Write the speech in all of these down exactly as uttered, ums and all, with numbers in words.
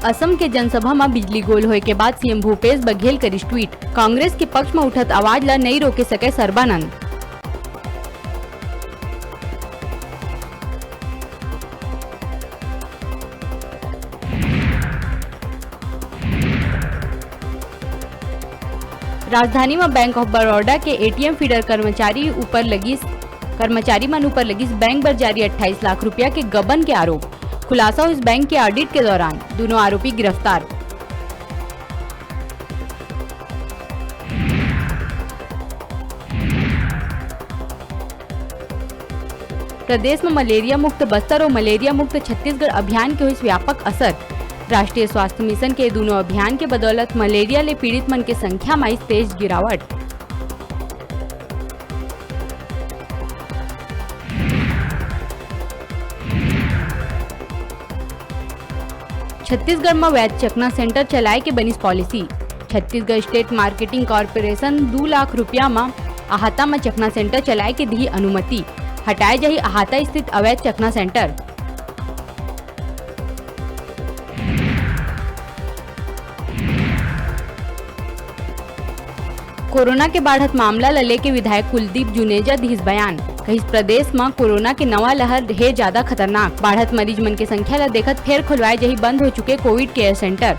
असम के जनसभा म बिजली गोल होए के बाद सीएम भूपेश बघेल करिस ट्वीट, कांग्रेस के पक्ष म उठत आवाज ल नइ रोके सके सर्बानंद। राजधानी म बैंक ऑफ बड़ौदा के एटीएम फीडर कर्मचारी ऊपर लगिस, कर्मचारी मन ऊपर लगिस बैंक बर जारी अट्ठाईस लाख रुपया के गबन के आरोप। खुलासा होइस बैंक के ऑडिट के दौरान, दूनों आरोपी गिरफ्तार। प्रदेश म मलेरिया मुक्त बस्तर अउ मलेरिया मुक्त छत्तीसगढ़ अभियान के होइस व्यापक असर। राष्ट्रीय स्वास्थ्य मिशन के दूनों अभियान के बदौलत मलेरिया ले पीड़ित मन के संख्या म आइस तेज गिरावट। छत्तीसगढ़ म वैध चखना सेंटर चलाए के बनिस policy. Chhattisgarh state marketing corporation दू लाख रुपया म अहाता म चखना सेंटर चलाए के दिही अनुमति। हटाए जाही अहाता स्थित अवैध चखना सेंटर। कोरोना के बाढ़त मामला ल लेके विधायक कुलदीप जुनेजा दिस बयान, कहिस प्रदेश म कोरोना के नवा लहर हे ज्यादा खतरनाक, बाढ़त मरीज मन के संख्या ल देखत फेर खोलवाए जाही बंद हो चुके कोविड केयर सेंटर।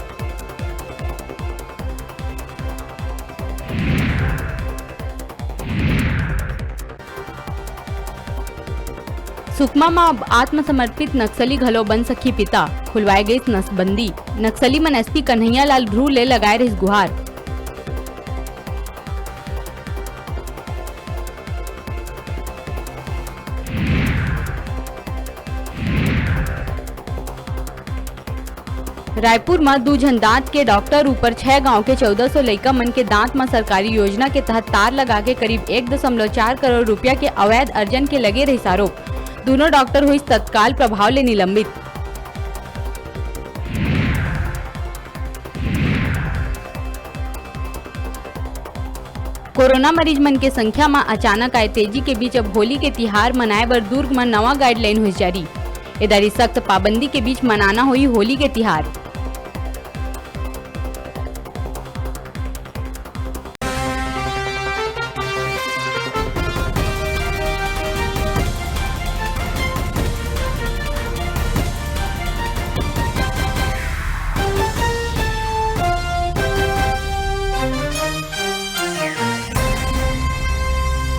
सुकमा म अब आत्मसमर्पित नक्सली घलो बन सकही पिता, खुलवाए गइस नसबंदी। नक्सली मन एसपी कन्हैया लाल ध्रुव ले लगाए रहिस गुहार। रायपुर म दू झन दांत के डॉक्टर ऊपर छह गांव के चौदह सौ लइका मन के दांत म सरकारी योजना के तहत तार लगा के करीब एक दशमलव चार करोड़ रुपया के अवैध अर्जन के लगे रहिस आरोप। दूनों डॉक्टर होइस तत्काल प्रभाव ले निलंबित। कोरोना मरीज मन के संख्या म अचानक आए तेजी के बीच अब होली के तिहार मनाए बर दुर्ग म नवा गाइडलाइन होइस जारी। ए दारी सख्त पाबंदी के बीच मनाना होही होली के तिहार।